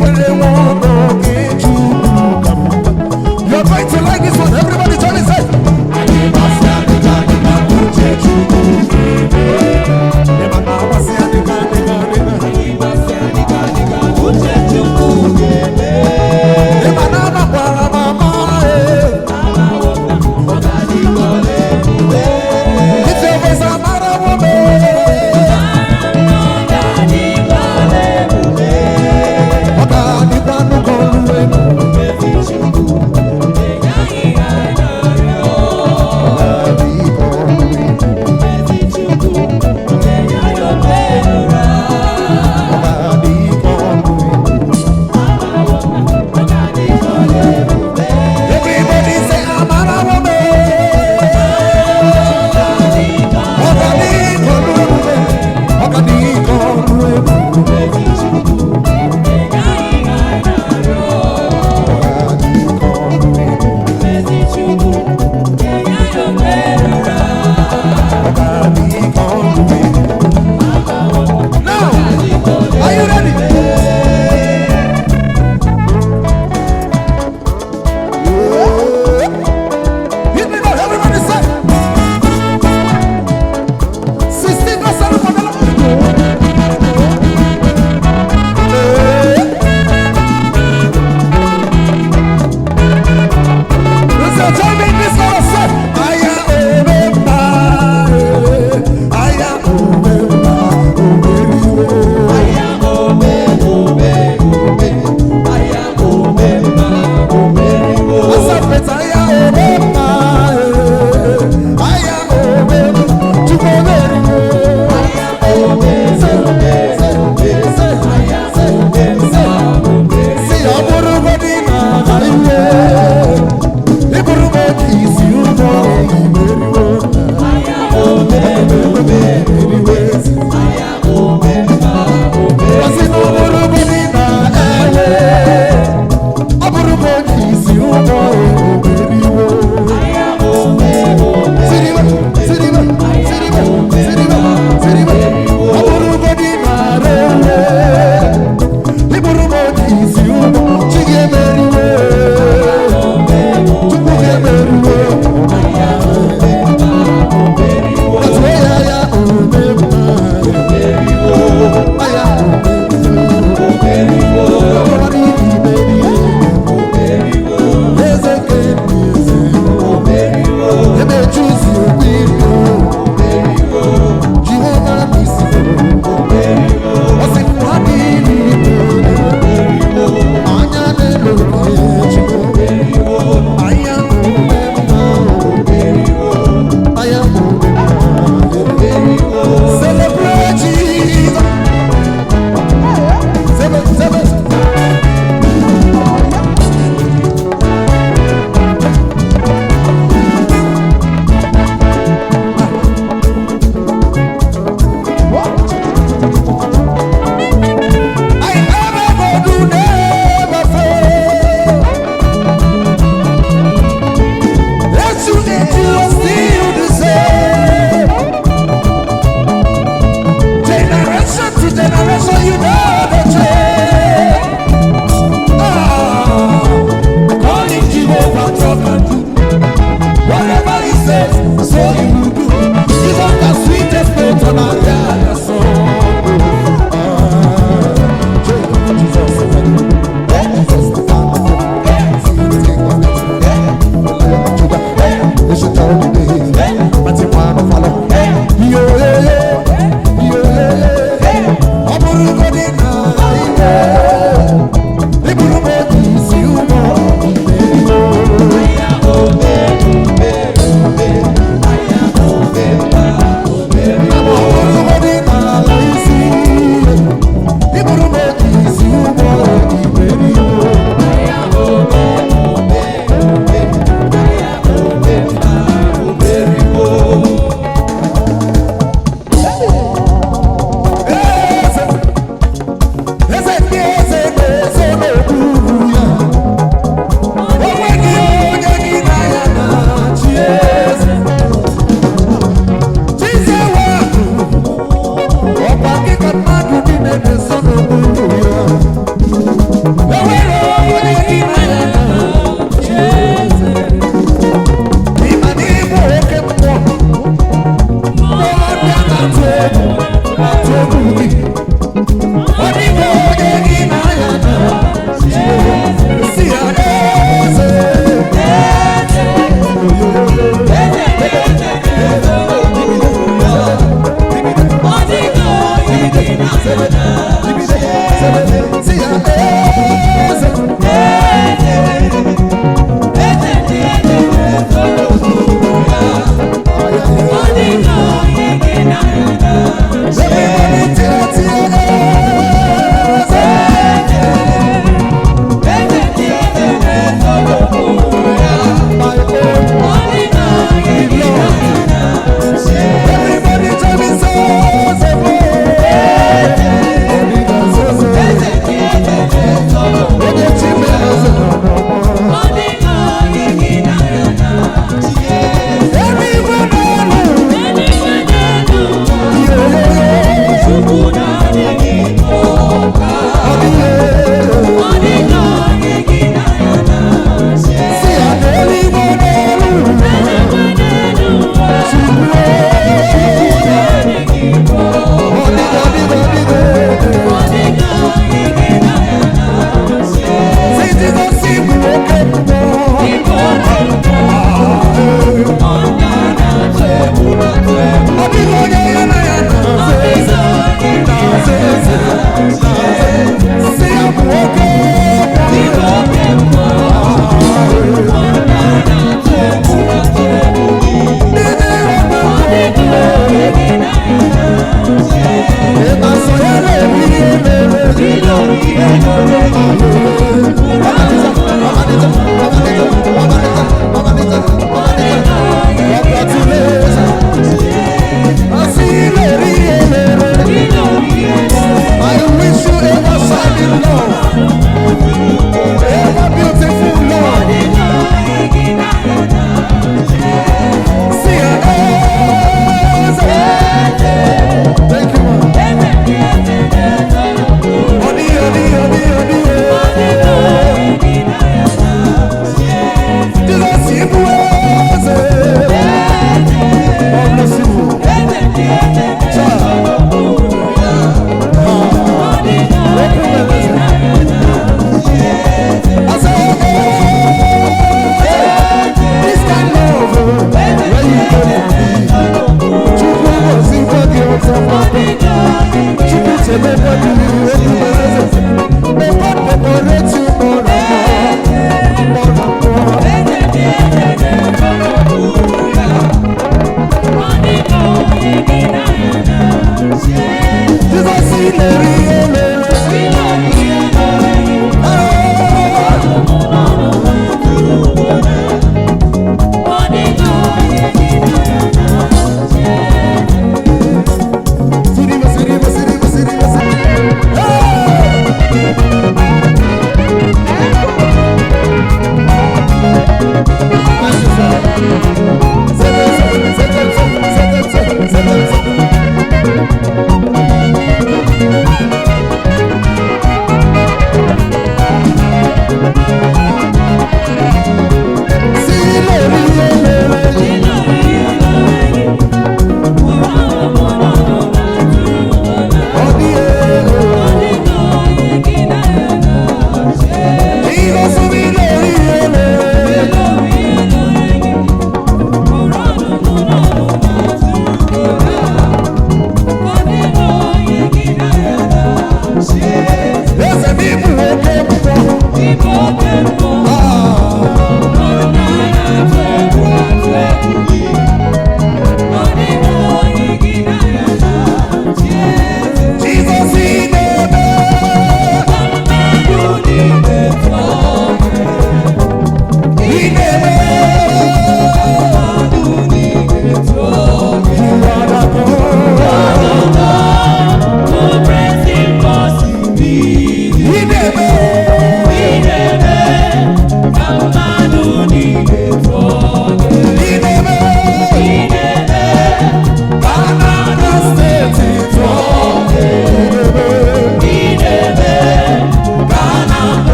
Ikwere nwa oge Chukwu ka mma. You're going to like this one. Everybody join me, say. Ịma na agbasị adịga adịga adịga. Ịma na amakwara m ama, eh. Lift your voice, amara m eh. Ọ ga-adịkwa nnukwu ọlụ elu. Ọ ga-adịkwa ọlụ elu. Ọ ga-adịkwa ọlụ elu. Everybody say, amara m eh. Ọ ga-adịkwa ọlụ elu. Ọ ga-adịkwa ọlụ elu. Ọ ga-adịkwa ọlụ elu. Ọ ga-adịkwa ọlụ elu. Now, are you ready? Hit me now, everybody say. 16 verse 7 for the Lord. Listen, join me in this chorus, say. Aya omemba, eh. Aya omemba, omeriwo. Asapet, aya omemba, eh. Aya omemba, Chukwu omeriwo. Say, say, say, say, say. Si ọ bụrụgodị na iwe, ịbụrụ m otu isi ụgbọ imeriwo. Emeriwo. Ọsị na ọ bụrụgodị na ewe, ọ bụrụ m otu isi ụgbọ imeriwo. Siriwe, siriwe, siriwe, siriwe, siriwe. Ọ bụrụgodị na rewe, ịbụrụ m otu isi ụgbọ, chi gị emeriwo. Chukwu gị emeriwo. Otu ya ya omemma. Aya omemma. Ọbụrụ na imeri. Eze nke ndị eze. Ebe Chuzi okwu ilu. Jehova nisi. Ọ sị m, "Nwa dị n'ime." Anya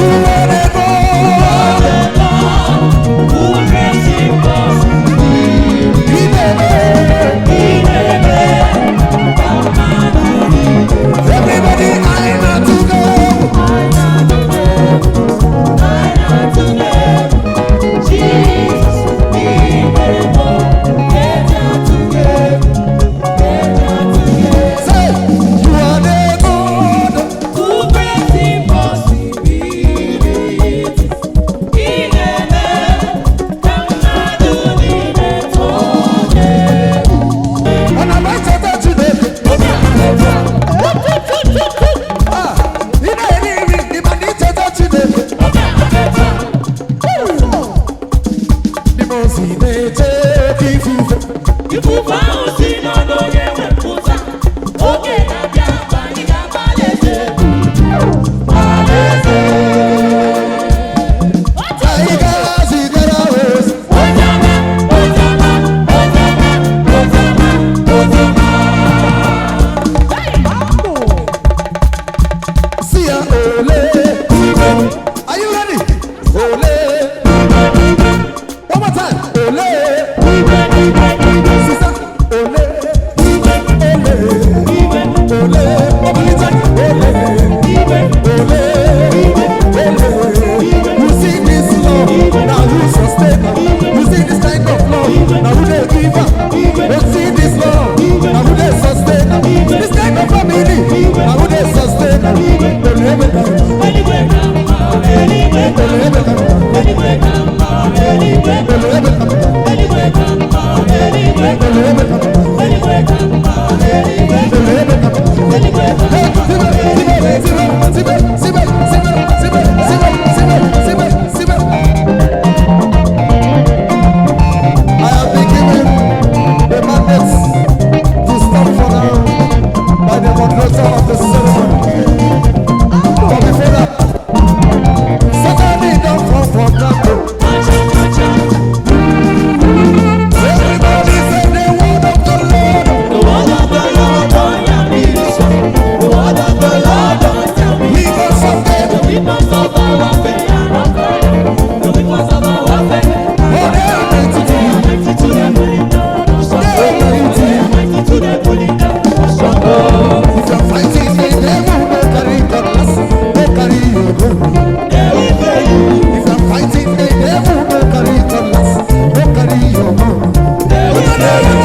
You are the God. si na-eche oke ifufe. Ifufe ahụ si n'ọnụ onye nwe pụta. Oge na-abịa mgbe anyị ga-aba alaeze. Alaeze. Anyị ga-zigara ozi. Oziọma, oziọma, oziọma, oziọma, oziọma. Si ya ole. Are you ready? Ole. One more time. Ole. Sister, ole. Ole. Ole. Mobility. Ole. Ole. Ole. You see this love, now who sustain am? You see this kind of love, now who dey give am? You see this love, now who dey sustain am? This kind of family, now who dey sustain am? Ole ebe ka mma, Eluigwe ka mma, eluigwe ka ole ebe ka mma, eluigwe ka mma, eluigwe ka ole ebe ka mma, eluigwe ka mma, eluigwe ka ole ebe ka mma, eluigwe ka mma, eluigwe ka ole ebe ka mma. eluigwe ka Hey, sibe, sibe, sibe, sibe, sibe, sibe, sibe, sibe, sibe, sibe. I have been given the mandate to stop for now by the moderator of the ceremony. But before that, certainly don't come for that. Everybody say the word of the Lord. The word of the Lord don't hear me this one. The word of the Lord don't tell me. We got something. The weapons of our warfare are not carnal. The weapons of our warfare Oh, they are mighty to they are mighty to the pulling down of strongholds. They are mighty to the pulling down of strongholds. If you're fighting the devil, no carry cutlass, no carry your gun. They will fail you. If you're fighting the devil, no carry cutlass, no carry your gun. They will fail you.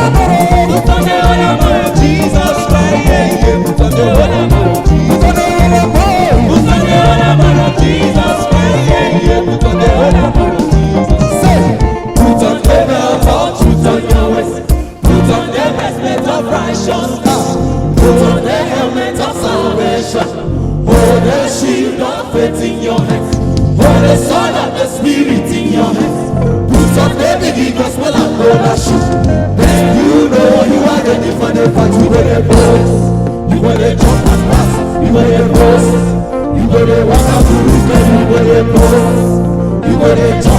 Put on the whole armor of Jesus Christ. Yeah, yeah. Put on the whole armor of Jesus. Put on the whole Put on the whole armor of Jesus Christ. Yeah, yeah. Put on the whole armor of Jesus. Say, Put on the belt of truth on your waist. Put on the breastplate of righteousness. Put on the helmet of salvation. Hold the shield of faith in your hands. Hold the sword of the spirit in your hands. Put on the big gospel and hold the shoe. Then you know you are ready for the fight. You go the boast. You go the jump and pass. You go the boast. You go the walk out to You go the boast. You go the jump.